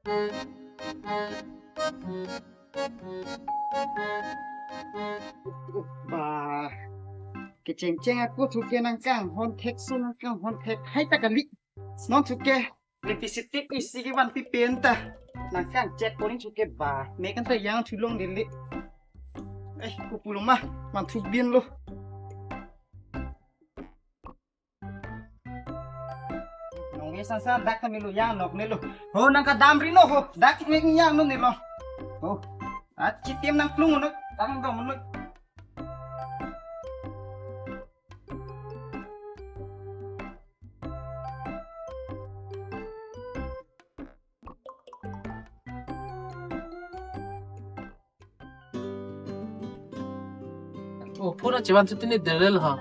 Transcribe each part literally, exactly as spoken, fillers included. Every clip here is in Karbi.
Ba, kechengcheng ako thu ke nangkanghon thek, so nangkanghon thek hai ta kali. Non thu ke lipstick isi kevan pipe-en ta nangkangchek poning thu ke ba. Mek an ta yang thu longlele. Eh, kopulo ma, man thu bin lo. Nong e sansan dak ta melo, yang nok melo. Ho, nangkadam ri no ho. Dak mek yang no nelo. Ho. Achitim nangplung no. Tang dom no. Oh, phone chevan chuti ni derel ha.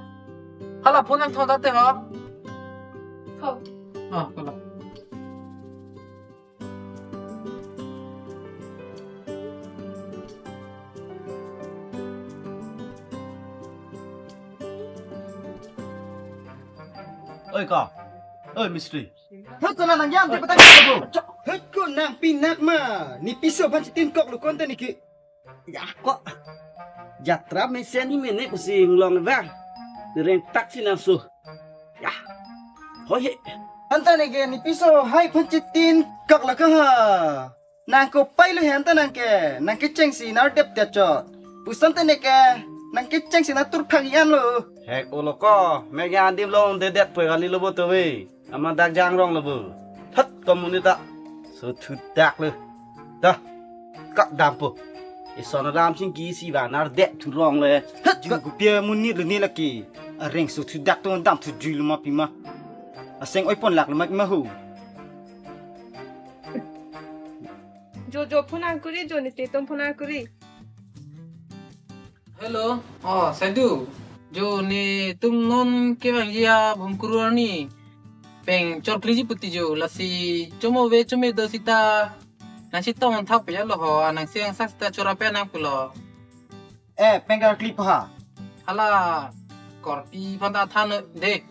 Hala phone ang thonda te ha. Tho. Ah, hala. Oi ka. Oi mistri. Hei, ko nang yang di patang ko. Hei, ko nang pinak ma. Ne piso aphan chetinkok lo konta ne ke. Ya ko. Jatra mesen ni mene kusi inglong bang. Reng taksi nangso. Ya. Hoi he. Anta ne ke ne piso hai aphan chetinkok lo ka ha. Nang kopai lo he anta nang ke. Nang kechengsi nang dep te cho. Puson te ne ke. Nang kechengsi nang turphang yan lo. Hek olo ko. Mek an adim longledet poi kali lo bo to ve. Amat dak jangrong lo bo. Thot ko monit ta. So thudak lo. Dah. Kak dampo. Ison ram sing kisi ba nar dek thurong le. Hek, jing ko. Kopi amonit lo ne lake. Areng so thudak to dam thujui lo ma pima. Aseng oi pon lak lo ma pima ho. Jo, jo phone ang kuri, jo ne te ton phone ang kuri. Hello. Oh, Saidu. Jo netum non kevangji abhungkuru arni peng chorkliji puti jo, lasi chomo ve chome do sita nang chetong thap ya lo ho, anang siang sak sita chora pe nang pulo. Eh, peng karkli pa ha. Hala korpi aphan ta than de.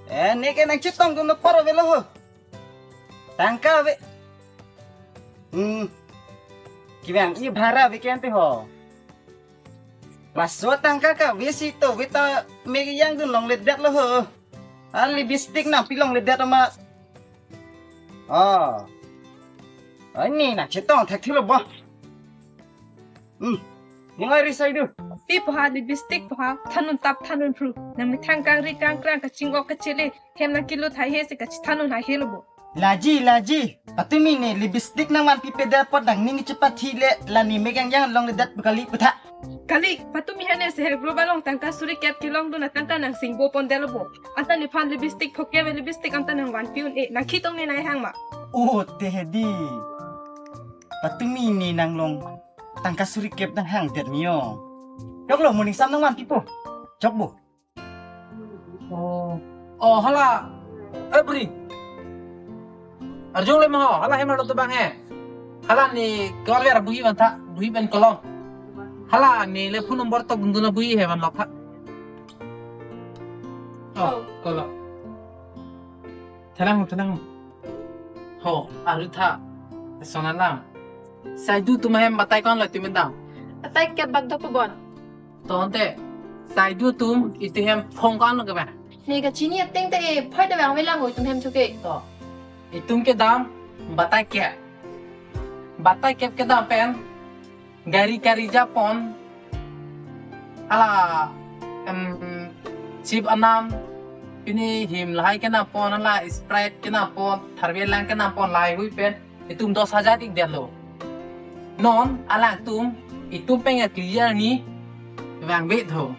Eh, ne ke nang chetong dun apor avelo ho. Tangka ave. Hmm. Kevangji bhara ave ke ante ho. Laso tangka kave si to ave ta mek yang dun longledet lo ho. Ah, lipstick nangpi longledet ma. Oh. Ai ne nang chetong thekthelo bo. Hmm. Ningoi ri Saidu. Pi po ha, lipstick po ha, than un tap than un phru. Nang methang kangri kangkrang kachingok kachele, hem nang kilo thai he si kachethan un hai he lo bo. Laji, laji. Patumi ne lipstick nangvan pipedet apot nangning chepathi le la ne mek yang yang longledet kali pu tha. Kali, patumi hene seher global along tangka suri kep kelong dun atangka nang singbo pondelo bo. Anta nephan lipstick phoke ave lipstick anta nangvanpi un-e, nang khitong ne nai hang ma. Oh, te hedi. Patumi ne nanglong tangka suri kep nanghangdet mio. Choklo, moning sam nangvanpipo. Chok bo. Oh. Oh, hala. Eh, bri. Arjong le ma ho, hala hem arlo tobang he. Hala ne kewal ver buhi van tha, buhi pen kolong. Hala ne le phone number tok dun dun buhi he van lok tha. Oh, oh, kolong. Thelang, thelang. Ho, aru tha. Sona lang. Saidu atum ahem batai ko-an lo itum dam? Batai kep bak do pu bon. Tonte, Saidu atum itum hem phong ko-an lo ke ba? Ne kachini ateng te e, phai da bang velang ho itum hem chuke. To. Itum kedam batai kep. Batai kep kedam pen gari gari japon. Hala, em, chip anam, pini him lahai kenam pon, hala Sprite kenam pon, tharve lang kenam pon, lahai hui pen itum dos hajar ik det lo. Non alangtum itum penga clear ni vang be tho.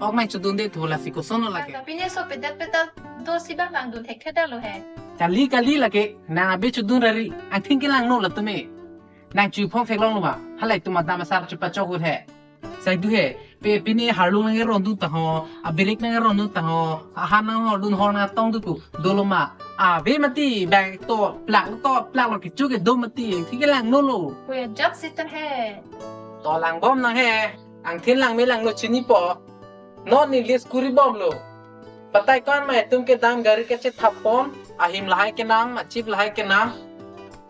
Ok mai chudun de tho lasi koson lo lake. Pini so pedet pedet do si bang lang dun thekthedet lo he. Kali kali lake nang abe chudun rari angthing kelang no latum e. Nang chuphong theklong lo ma? Halai atum adam asar chepachok ut he. Saidu he, pe pini harlung nang eron dun ta ho, abirik nang eron dun ta ho, ahan nang hor dun hor nang tong dun tu, dolo ma? Ave mati, bag to, plak to, plak lo kecho kedo mati, thik kelang no lo. Ko ajat sita he. To langbom nang he, angthin langme lang lo chinipo. Non ne list kuri bomlo. Batai ko-an ma itum kedam gari kachethap pon, ahim lahai kenam, achip lahai kenam.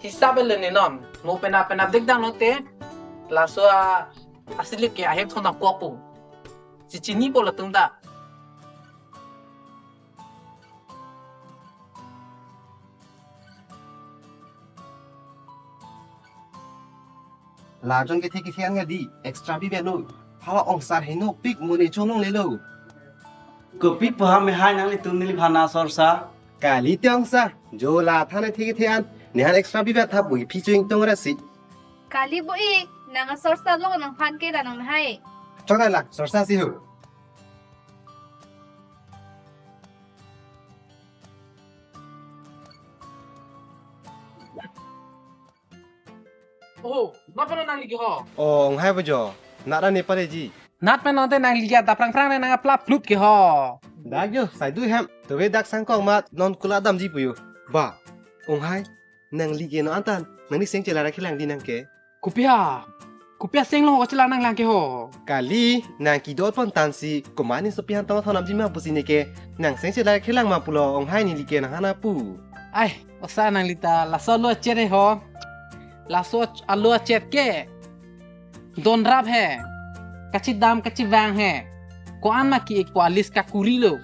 Isap le ne non. Mo penap penap dikdang lote. Laso a, asilip ke ahem thon dam kok pu. Si chinipo latum ta. Lajon kethe kethe an nga di, extra bibe lo. Hala ongsar henopik mo ne chonong lelo. Kopi pu ham me hai nanglitum neliphan asor sa? Kalite ongsa, jo la than kethe kethe an, ne han extra bibe tha bui phi chuing tong ra si. Kali bo-ik, nang asor sa lo nangphan ke la nang hai. Chok la, sor sa si ho. Oh, nat pano nangli ke ho? Oh, onghai bo jo. Nat ra ne pare ji. Nat pano te nangli ke dak prang prang nang aplap plup ke ho. Dak jo, Saidu hem. Tobe dak sangkong mat non kula damji pu jo. Ba, onghai, nangli ke non anta, nangli seng chelar ra kelang di nang ke. Kopi ha? Kopi aseng lo ko chelar nanglang ke ho? Kali, nang kedo pon tan si, komat ne sopi han tong thon damji ma pusi ne ke, nang seng chelar kelang ma pulo, onghai neli ke nang hana pu. Ai, osa nangli ta, laso alo achet he ho. Laso alo achet ke. Don rap he. Kachedam kachevang he. Ko-an ma ki-ik pu a-list kakuri lo.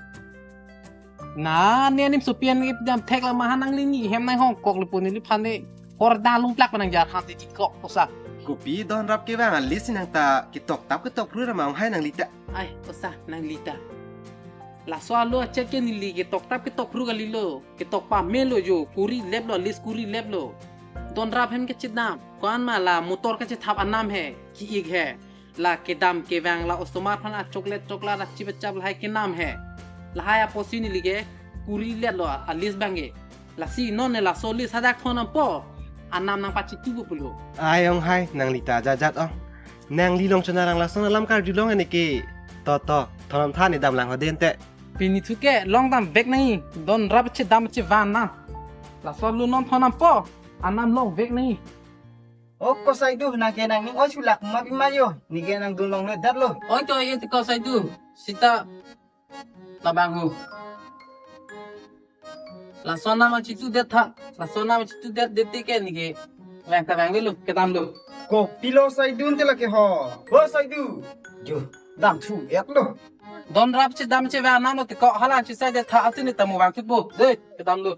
Na, ne anim sopi an ip dam thek la mahan nangli ni hem nang hong kok le pu neliphan ne. Hor da lung plak pa nang jar han ti kok osa. Kopi don rap kevang a-list nang ta ketok tap ketok phru ra ma onghai nangli ta. Ai, osa nangli ta. Laso alo achet ke neli ketok tap ketok phru kali lo. Ketok pame lo jo, kuri lep lo, a-list kuri lep lo. Don rap hem kachedam. Ko-an ma la motor kachethap anam he, ki-ik he. La kedam kevang la osomar aphan a-chocolate chokla ra chip chap lahai kenam he. Lahai apotsi neli ke kuri let lo a-list abang ke. Lasi non ne laso list hadak thon dampo. Anam nangpachitu pu pulo. Ai onghai, nangli ta jat jat ong. Nangli long chonarang lason alam karjulong ene ke. To to, thon dam tha ne damlang ho den te. Pini thu ke long dam vek nai. Don rap chedam chevang na. Laso alo non thon dampo. Anam long vek nai. O ko Saidu, nang ke nangning oi sulak ma pima jo. Ne ke nangdun longle det lo. Oi to ye ko Saidu. Sita labang ho. Laso anam achitu det tha. Laso anam achitu det det te ke ne ke. Vang ta vang lo, kedam lo. Kopi lo Saidu te la ke ho. Ho Saidu. Jo, dam thu ek lo. Don rap chedam chevang anam lo te ko hala chisai det tha atu ne ta mo vang thu po. Dei, kedam lo.